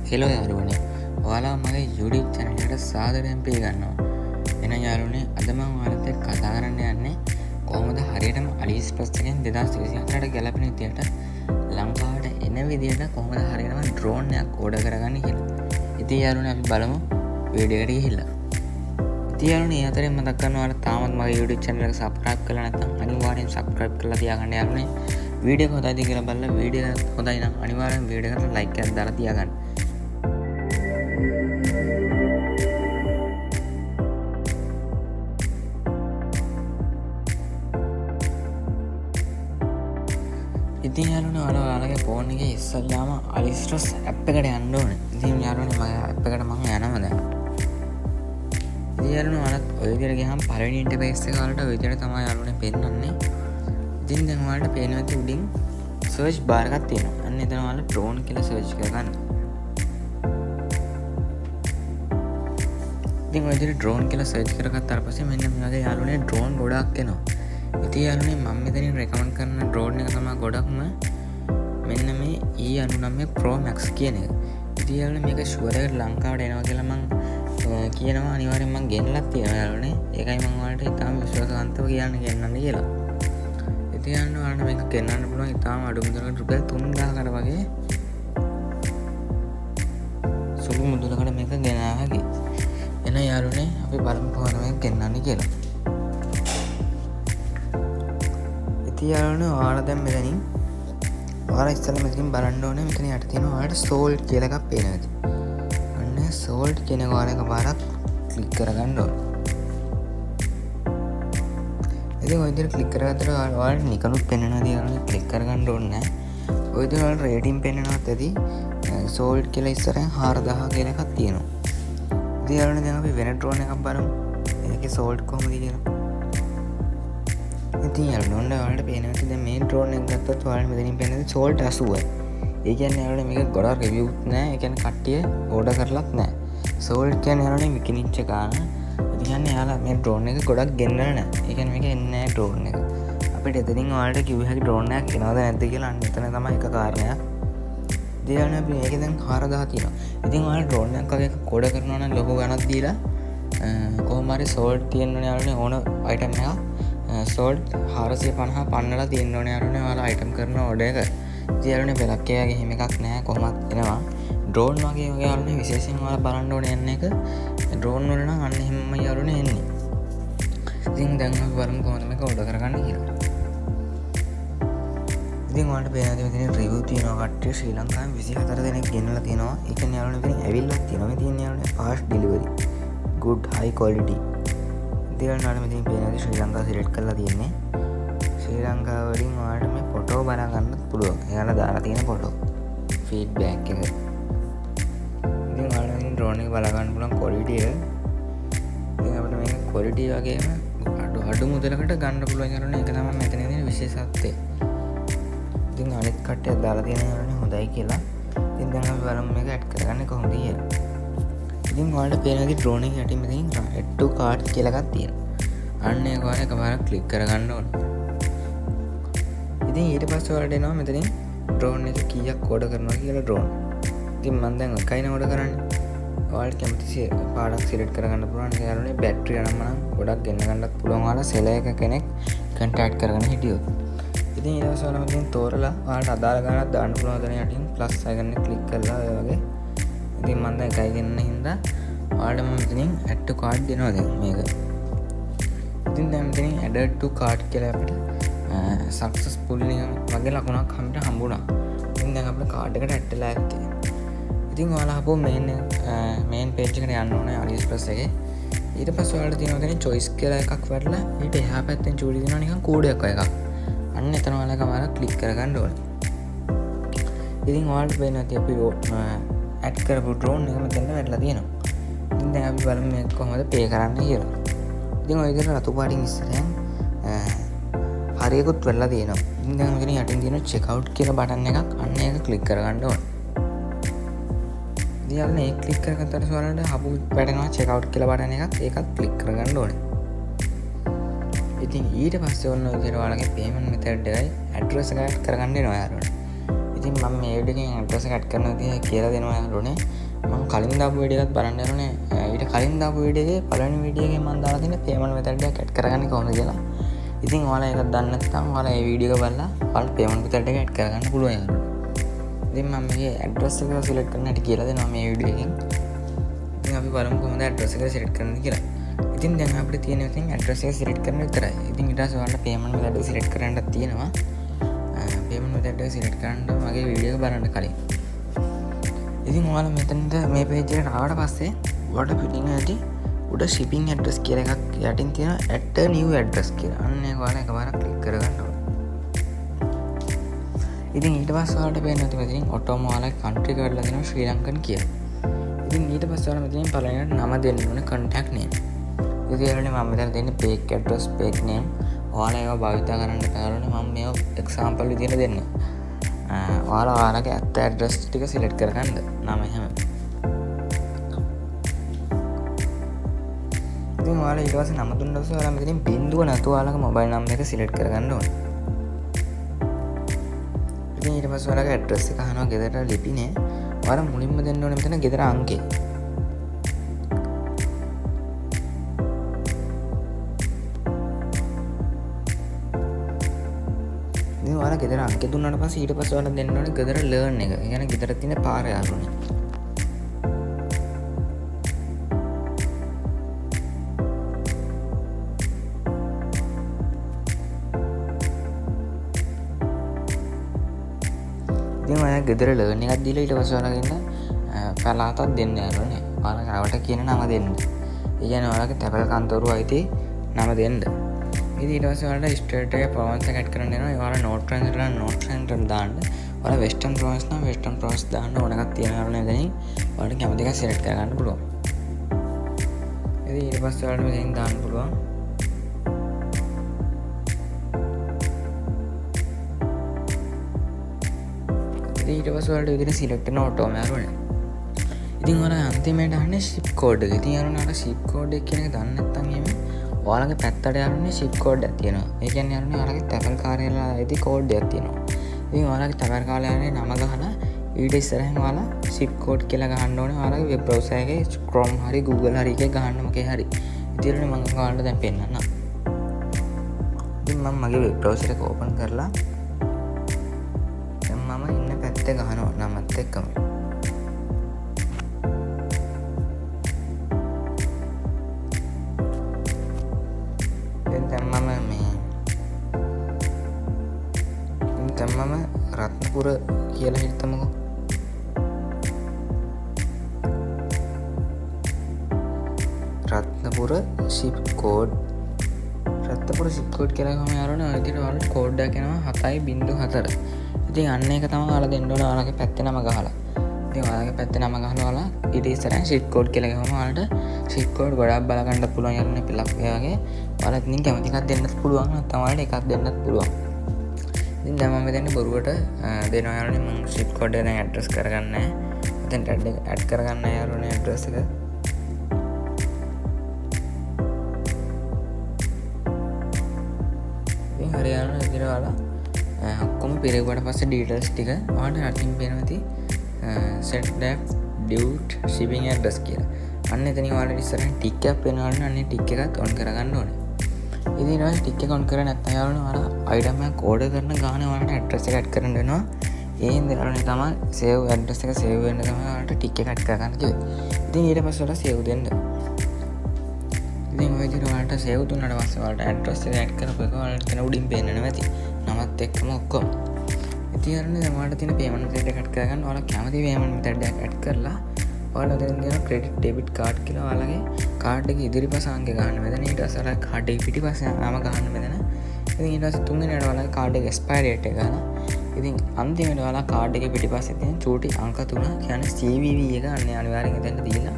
Hello යාළුවනේ, ඔයාලා මගේ YouTube channel එකට සාදරයෙන් පිළිගන්නවා. එහෙනම් යාළුවනේ, අද මම ඔයාලත් එක්ක කතා කරන්න යන්නේ කොහොමද හරියටම AliExpress එකෙන් 2024ට ගැලපෙන විදියට ලංකාවට එන විදියට කොහොමද හරියටම ඩ්‍රෝන් එකක් ඕඩර් කරගන්නේ කියලා. ඉතින් යාළුවනේ, අපි බලමු වීඩියෝ එකට ගිහිල්ලා. ඉතින් යාළුවනේ, ඒ අතරින් මතක් කරනවා, ඔයාලා තාමත් මගේ YouTube channel එක subscribe කරලා නැත්නම් අනිවාර්යෙන් subscribe කරලා තියාගන්න යාළුවනේ. වීඩියෝ එක හොඳයිද කියලා බලලා, වීඩියෝ එක හොඳයි නම් අනිවාර්යෙන් වීඩියෝ එකට like එකක් දාලා තියාගන්න. ඉතින් යාළුවනේ, ඔයාලා ඔයාලගේ ෆෝන් එකේ ඉස්සල්ලාම AliExpress app එකට යන්න ඕනේ. ඉතින් යාළුවනේ, මගේ ඇප් එකට මං යනවා දැන්. ඉතින් යාළුවනේ, ඔයාලත් ඔය විදිහට ගියාම පළවෙනි ඉන්ටර්ෆේස් එක ඔයාලට ඔය විදිහට තමයි යාළුවනේ පෙන්වන්නේ. ඉතින් දැන් ඔයාලට පේනවා ඇති උඩින් සර්ච් බාර් එකක් තියෙනවා. අන්න එතන ඔයාලා ඩ්‍රෝන් කියලා සර්ච් කරගන්න. ඉතින් ඔය විදිහට ඩ්‍රෝන් කියලා සර්ච් කරගත්තාට පස්සේ මෙන්න මේ වගේ යාළුවනේ ඩ්‍රෝන් ගොඩක් එනවා. ඉතින් යාළුවනේ, මම මෙතනින් රෙකමන්ඩ් කරන ඩ්‍රෝන් එක තමයි ගොඩක්ම මෙන්න මේ E99 Pro Max කියන එක. ඉතින් යාළුවනේ, මේක ෂුවර් එකට ලංකාවට එනවා කියලා මං කියනවා. අනිවාර්යෙන් මං ගෙනලත් තියෙනවා යාළුවනේ. ඒකයි මං ඔයාලට ඉතාම විශ්වාසවන්තව කියන්නේ ගෙන්නන්න කියලා. ඉතින් යාළුවනේ, ඔයාලට මේක ගෙන්නන්න පුළුවන් ඉතාම අඩු මුදලකට, රුපියල් 3000කට වගේ සුළු මුදලකට මේක ගෙන හැකියි. එහෙනම් යාළුවනේ, අපි බලමු කොහොමද මේක ගෙන්නන්නේ කියලා. ඉතින් යාළුවනේ, ඔයාලා දැන් මෙතනින් ඔයාලා ඉස්සෙල්ලා මෙතනින් බලන්න ඕනේ, මෙතන යට තියෙන ඔයාලට සෝල්ඩ් කියලා එකක් පේනවා ඇති. අන්න සෝල්ඩ් කියන එක ඔයාලා එකපාරක් ක්ලික් කරගන්න ඕනේ. ඉතින් ඔය විදිහට ක්ලික් කරගත්තට ඔයාලට නිකනුත් පෙන්වනවා. ඉතින් ඔයාලා ක්ලික් කරගන්න ඕනේ නෑ. ඔය විදිහට ඔයාලට රේටින් පෙන්වනවත් ඇති. සෝල්ඩ් කියලා ඉස්සරහින් 4000 කියලා එකක් තියෙනවා. ඉතින් යාළුවනේ, දැන් අපි වෙන ඩ්‍රෝන් එකක් බලමු. ඒකේ සෝල්ඩ් කොහොමද කියලා. ඉතින් යාළුවනේ, ඔන්න ඔයාලට පේනවා ඇති දැන් මේ ඩ්‍රෝන් එක ගත්තොත් ඔයාලට මෙතනින් පේනවා සෝල්ඩ් 80යි. ඒ කියන්නේ යාළුවනේ, මේක ගොඩක් රිවිව්ස් නෑ. ඒ කියන්නේ කට්ටිය ඕඩර් කරලත් නෑ. සෝල්ඩ් කියන්නේ යාළුවනේ විකිනිච්ච ගාන. ඒ කියන්නේ යාළුවා මේ ඩ්‍රෝන් එක ගොඩක් ගෙන්නලා නෑ. ඒ කියන්නේ මේක එන්නේ නෑ ඩ්‍රෝන් එක. අපිට එතනින් ඔයාලට කිව්ව හැකි ඩ්‍රෝන් එකක් එනවද නැද්ද කියලා. අන්න එතන තමයි එක කාරණයක්. ඉතින් යාළුවනේ, අපි මේකේ දැන් 4000 තියෙනවා. ඉතින් ඔයාලා ඩ්‍රෝන් එකක් වගේ එකක් ඕඩර් කරනවා නම් ලොකු ගණක් දීලා කොහොම හරි සෝල්ඩ් තියෙන්න ඕනේ යාළුවනේ, ඕන අයිටම් එකක්. සෝල්ඩ් 450 පන්නලා තියෙන්න ඕනේ යාළුවනේ ඔයාලා අයිටම් කරන ඕඩර් එක. ඉතින් යාළුවනේ, පෙලක් එයාගේ එහෙම එකක් නෑ, කොහොමත් එනවා. ඩ්‍රෝන් වගේ වගේ යාළුවනේ විශේෂයෙන් ඔයාලා බලන්න ඕනේ යන්න එක. ඩ්‍රෝන් වල නම් අන්න එහෙමමයි යාළුවනේ එන්නේ. ඉතින් දැන් අපි බලමු කොහොමද මේක ඕඩර් කරගන්නේ කියලා. ඉතින් ඔයාලට පේනවා මෙතන රිවිව් තියෙනවා, කට්ටිය ශ්‍රී ලංකාවෙන් 24 දෙනෙක් ගෙනලා තියෙනවා. ඒ කියන්නේ යාළුවනේ, මෙතන ඇවිල්ලත් තියෙනවා. මේ තියෙන යාළුවනේ fast delivery, good high quality. ඉතින් ඔයාලට මෙතන පේනවා ශ්‍රී ලංකාව සිලෙක්ට් කරලා තියෙන්නේ. ශ්‍රී ලංකාව වලින් ඔයාලට මේ ෆොටෝ බලා ගන්නත් පුළුවන්. එයාලා දාලා තියෙන ෆොටෝ ෆීඩ්බැක් එක. ඉතින් ඔයාලට මෙතන ඩ්‍රෝන් එක බලා ගන්න පුළුවන් ක්වොලිටි එක. ඉතින් අපිට මේක ක්වොලිටි වගේම අඩු අඩු මුදලකට ගන්න පුළුවන් යාළුවනේ. ඒක තමයි මෙතන තියෙන විශේෂත්වය. ඉතින් අනිත් කට්ටියක් දාලා තියෙන යාළුවනේ හොඳයි කියලා. ඉතින් දැන් අපි බලමු මේක ඇඩ් කරගන්නේ කොහොමද කියලා. ඉතින් ඔයාලට පේන විදිහට ඩ්‍රෝන් එක යටින් මෙතනින් add to cart කියලා එකක් තියෙනවා. අන්න ඒක ඔයාලා එකපාරක් ක්ලික් කරගන්න ඕනේ. ඉතින් ඊට පස්සේ ඔයාලට එනවා මෙතනින් ඩ්‍රෝන් එක කීයක් ඕඩර් කරනවා කියලා ඩ්‍රෝන්. ඉතින් මම දැන් එකයිනේ ඕඩර් කරන්නේ. ඔයාලට කැමති පාටක් සිලෙක්ට් කරගන්න පුළුවන්. ඒක යාළුවනේ, බැටරි අනම්මනම් ගොඩක් ගෙන්න ගන්නත් පුළුවන් ඔයාලා සෙලර් එක කෙනෙක් කන්ටැක්ට් කරගෙන හිටියොත්. ඉතින් ඊට පස්සේ ඔයාලා මෙතනින් තෝරලා ඔයාලට අදාළ ගානක් දාන්න පුළුවන් එතන යටින් ප්ලස් අයිකන් එක ක්ලික් කරලා ඔය වගේ. ඉතින් මම දැන් එකයි ගෙන්න හින්දා ඔයාලට මම මෙතනින් add to cart දෙනවා දැන් මේක. ඉතින් දැන් මෙතනින් add to cart කියලා අපිට සක්සස්ෆුල් වගේ ලකුණක් අපිට හම්බුණා. ඉතින් දැන් අපිට කාඩ් එකට ඇඩ් වෙලා ඇත්තේ. ඉතින් ඔයාලා ආපහු මේන් මේන් පේජ් එකට යන්න ඕනේ AliExpress එකේ. ඊට පස්සේ ඔයාලට තියෙනවා මෙතනින් choice කියලා එකක් වැටලා ඊට එහා පැත්තෙන් චූටි දෙනවා නිකන් කෝඩයක් වගේ එකක්. අන්න එතන ඔයාලා එකපාරක් ක්ලික් කරගන්න ඕනේ. ඉතින් ඔයාලට පේනවා ඇති අපි ඇඩ් කරපු ඩ්‍රෝන් එක මෙතෙන්ට වැටලා තියෙනවා. ඉතින් දැන් අපි බලමු මේක කොහොමද පේ කරන්න කියලා. ඉතින් ඔය විදිහට රතු පාටින් ඉස්සරහින් හරියකුත් වෙලා තියෙනවා. ඉතින් දැන් මෙතන යටින් තියෙන චෙක් අවුට් කියලා බටන් එකක්, අන්න ඒක ක්ලික් කරගන්න ඕනේ. ඉතින් අන්න ඒක ක්ලික් කරගත්තාට පස්සේ ඔයාලට හපු වැටෙනවා චෙක් අවුට් කියලා බටන් එකක්, ඒකත් ක්ලික් කරගන්න ඕනේ. ඉතින් ඊට පස්සේ ඔන්න ඔය විදිහට ඔයාලගේ පේමන්ට් මෙතඩ් එකයි ඇඩ්‍රස් එකයි ඇඩ් කරගන්න එනවා යාළුවනේ. ඉතින් ඉතින් මම මේ වීඩියෝ එකෙන් ඇඩ්‍රස් එක ඇඩ් කරන විදිහ කියලා දෙනවා යාළුවනේ. මම කලින් දාපු වීඩියෝ එකත් බලන්න යාළුවනේ. ඊට කලින් දාපු වීඩියෝ එකේ පළවෙනි වීඩියෝ එකේ මම දාලා තියෙන පේමන්ට් මෙතඩ් එකක් ඇඩ් කරගන්නේ කොහොමද කියලා. ඉතින් ඔයාලා ඒක දන්නේ නැත්නම් ඔයාලා මේ වීඩියෝ එක බලලා ඔයාලට පේමන්ට් මෙතඩ් එක ඇඩ් කරගන්න පුළුවන් යාළුවනේ. ඉතින් මම මේකේ ඇඩ්‍රස් එක සිලෙක්ට් කරන හැටි කියලා දෙනවා මේ වීඩියෝ එකෙන්. ඉතින් අපි බලමු කොහොමද ඇඩ්‍රස් එක සිලෙක්ට් කරන්නේ කියලා. ඉතින් දැන් අපිට තියෙන ඉතින් ඇඩ්‍රස් එක සිලෙක්ට් කරන විතරයි. ඉතින් ඊට පස්සේ ඔයාලට පේමන්ට් මෙතඩ් එක සිලෙක්ට් කරන්නත් තියෙනවා. පේමන්ට් මෙතඩ් එක සිලෙක්ට් කරන්න මගේ වීඩියෝ එක බලන්න කලින්. ඉතින් ඔයාලා මෙතනට මේ පේජ් එකට ආවට පස්සේ ඔයාලට පිටින් ඇති උඩ shipping address කියලා එකක් යටින් තියෙනවා add a new address කියලා. අන්න ඒක ඔයාලා එකපාරක් ක්ලික් කරගන්න ඕනේ. ඉතින් ඊට පස්සේ ඔයාලට පේනවා ඉතින් මෙතනින් ඔටෝම ඔයාලගේ කන්ට්‍රි එක වැඩිලා දෙනවා ශ්‍රී ලංකන් කියලා. ඉතින් ඊට පස්සේ ඔයාලා මෙතනින් පළවෙනියට නම දෙන්න ඕනේ contact name. ඉතින් යාළුවනේ මම මෙතන දෙන්නේ fake address fake name. ඔයාලා ඒවා භාවිතා කරන්න එපා යාළුවනේ. මම මේවා එක්සැම්පල් විදියට දෙන්නේ. ඔයාලා ඔයාලගේ ඇත්ත ඇඩ්‍රස් ටික සිලෙක්ට් කරගන්න නම එහෙම. ඉතින් ඔයාලා ඊට පස්සේ නම දුන්න පස්සේ ඔයාලා මෙතනින් බිංදුව නැතුව ඔයාලගේ මොබයිල් නම්බර් එක සිලෙක්ට් කරගන්න ඕනේ. ඉතින් ඊට පස්සේ ඔයාලගේ ඇඩ්‍රස් එක අහනවා ගෙදර ලිපිනේ. ඔයාලා මුලින්ම දෙන්න ඕනේ මෙතන ගෙදර අංකය. ඉතින් ඔයාලා ගෙදර අංකය දුන්නාට පස්සේ ඊට පස්සේ ඔයාලා දෙන්න ඕනේ ගෙදර ලර්න් එක. ඒ කියන්නේ ගෙදර තියෙන පාර යාළුවනේ. ඉතින් ඔයා ගෙදර ලර්න් එකක් දීලා ඊට පස්සේ ඔයාලා ඉන්න පළාතක් දෙන්න යාළුවනේ. ඔයාලා රවට කියන නම දෙන්න. ඒ කියන්නේ ඔයාලගේ තැපැල් කන්තරුව අයිති නම දෙන්න. ඉතින් ඊට පස්සේ ඔයාලට ස්ටේට් එකේ ප්‍රොවින්ස් එක ඇඩ් කරන්න දෙනවා. ඒ ඔයාලා නෝර්ත් රෙන්ජර් නම් නෝර්ත් රෙන්ජර් දාන්න. ඔයාලා වෙස්ටර්න් ප්‍රොවින්ස් නම් වෙස්ටර්න් ප්‍රොවින්ස් දාන්න ඕන එකක් තියෙනවා යාළුවනේ. එතනින් ඔයාලට කැමති එකක් සිලෙක්ට් කරගන්න පුළුවන්. ඉතින් ඊට පස්සේ ඔයාලට මෙතනින් දාන්න පුළුවන්. ඉතින් ඊට පස්සේ ඔයාලට විදිහට සිලෙක්ට් කරන ඔටෝම යාළුවනේ. ඉතින් ඔයාලා අන්තිමේට අහන්නේ ෂිප් කෝඩ් එක. ඉතින් යාළුවනේ ඔයාලා ෂිප් කෝඩ් එක කියන එක දන්නේ නැත්නම් එහෙම ඔයාලගේ පැත්තට යාළුවනේ ෂිප් කෝඩ් එකක් තියෙනවා. ඒ කියන්නේ යාළුවනේ ඔයාලගේ තැපැල් කාර්යාලය අයිති කෝඩ් එකක් තියෙනවා. ඉතින් ඔයාලගේ තැපැල් කාර්යාලයේ නම ගහලා ඊට ඉස්සරහින් ඔයාලා ෂිප් කෝඩ් කියලා ගහන්න ඕනේ. ඔයාලගේ වෙබ් බ්‍රවුසර් එකේ Chrome හරි Google හරි එකේ ගහන්න මොකේ හරි. ඉතින් යාළුවනේ මම ඔයාලට දැන් පෙන්නන්නම්. ඉතින් මම මගේ වෙබ් බ්‍රවුසර් එක ඕපන් කරලා දැන් මම ඉන්න පැත්තේ ගහනවා නමත් එක්කම. දැන් මම මේ දැන් මම රත්නපුර කියලා හිතමුකෝ. Ratnapura zip code. Ratnapura zip code කියලා ගහම යාළුවනේ ඔය විදිහට ඔයාලට කෝඩ් එකක් එනවා 7.4. ඉතින් අන්න ඒක තමයි ඔයාලා දෙන්න ඕන ඔයාලගේ පැත්තේ නම ගහලා. ඉතින් ඔයාලගේ පැත්තේ නම ගහලා ඔයාලා ඊට ඉස්සරහින් ෂිප් කෝඩ් කියලා ගහම ඔයාලට ෂිප් කෝඩ් ගොඩාක් බලා ගන්නත් පුළුවන් යාළුවනේ. පෙලක් ඒ වගේ ඔයාලා ඉතින් කැමති එකක් දෙන්නත් පුළුවන් නැත්නම් ඔයාලට එකක් දෙන්නත් පුළුවන්. ඉතින් දැන් මම මෙතන බොරුවට දෙනවා යාළුවනේ. මම ෂිප් කෝඩ් එක දැන් ඇඩ්‍රස් කරගන්නේ නැහැ. මෙතෙන්ට ඇඩ් එක ඇඩ් කරගන්න යාළුවනේ ඇඩ්‍රස් එක. ඉතින් හරි යාළුවනේ ඉතින් ඔයාලා ඔක්කොම පිරෙව්වට පස්සේ ඩීටේල්ස් ටික ඔයාලට යටින් පේනවා ඇති set up due shipping address කියලා. අන්න එතනින් ඔයාලට ඉස්සරහින් ටික් එකක් පේනවා යාළුවනේ. අන්න ඒ ටික් එකත් ඔන් කරගන්න ඕනේ. ඉතින් ඊට පස්සේ ටික් එක ඔන් කරේ නැත්නම් යාළුවනේ ඔයාලා අයිටම් එකක් ඕඩර් කරන ගානේ ඔයාලට ඇඩ්‍රස් එක ඇඩ් කරන්න වෙනවා. ඒ හින්දා යාළුවනේ තමයි සේව් ඇඩ්‍රස් එක සේව් වෙන්න තමයි ඔයාලට ටික් එක ඇඩ් කරගන්න කිව්වේ. ඉතින් ඊට පස්සේ ඔයාලා සේව් දෙන්න. ඉතින් ඔය විදිහට ඔයාලට සේව් දුන්නාට පස්සේ ඔයාලට ඇඩ්‍රස් එක ඇඩ් කරපු එක ඔයාලට එතන උඩින් පේන්නම ඇති. නමත් එක්කම ඔක්කොම. ඉතින් යාළුවනේ දැන් ඔයාලට තියෙන පේමන්ට් මෙතඩ් එක ඇඩ් කරගන්න. ඔයාලා කැමති පේමන්ට් මෙතඩ් එකක් ඇඩ් කරලා ඔයාලා මෙතන තියෙන ක්‍රෙඩිට් ඩෙබිට් කාඩ් කියලා ඔයාලගේ කාඩ් එකේ ඉදිරිපස අංකය ගහන්න මෙතන. ඊට පස්සේ ඔයාලගේ කාඩ් එකේ පිටිපස්ස නම ගහන්න මෙතන. ඉතින් ඊට පස්සේ තුන්වෙනියට ඔයාලගේ කාඩ් එකේ එක්ස්පයරි ඩේට් එක ගහලා ඉතින් අන්තිමට ඔයාලා කාඩ් එකේ පිටිපස්සේ තියෙන චූටි අංක තුන කියන්නේ CVV එක අන්න අනිවාර්යෙන් එතනට දීලා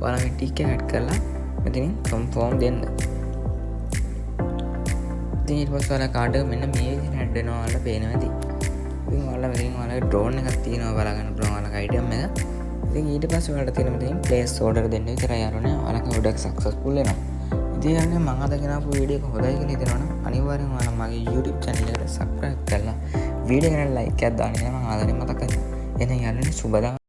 ඔයාලා මේ ටික් එක ඇඩ් කරලා මෙතනින් කන්ෆර්ම් දෙන්න. ඉතින් ඊට පස්සේ ඔයාලා කාඩ් එක මෙන්න මේ විදිහට ඇඩ් වෙනවා ඔයාලට පේනවා ඇති. ඉතින් ඔයාලා මෙතනින් ඔයාලගේ ඩ්‍රෝන් එකක් තියෙනවා බලා ගන්න පුළුවන් ඔයාලගේ අයිටම් එක. ඉතින් ඊට පස්සේ ඔයාලට තියෙන මෙතනින් ප්ලේස් ඕඩර් දෙන්න විතරයි යාළුවනේ. ඔයාලගේ ඕඩර් එක සක්සස්ෆුල් වෙනවා. ඉතින් යාළුවනේ මම අද ගෙනාපු වීඩියෝ එක හොඳයි කියලා හිතනවා නම් අනිවාර්යෙන්ම ඔයාලා මගේ YouTube channel එකට subscribe කරලා වීඩියෝ එකට ලයික් එකක් දාන්න කියලා මම ආදරෙන් මතක් කරනවා. එහෙනම් යාළුවනේ, සුබ දවසක්.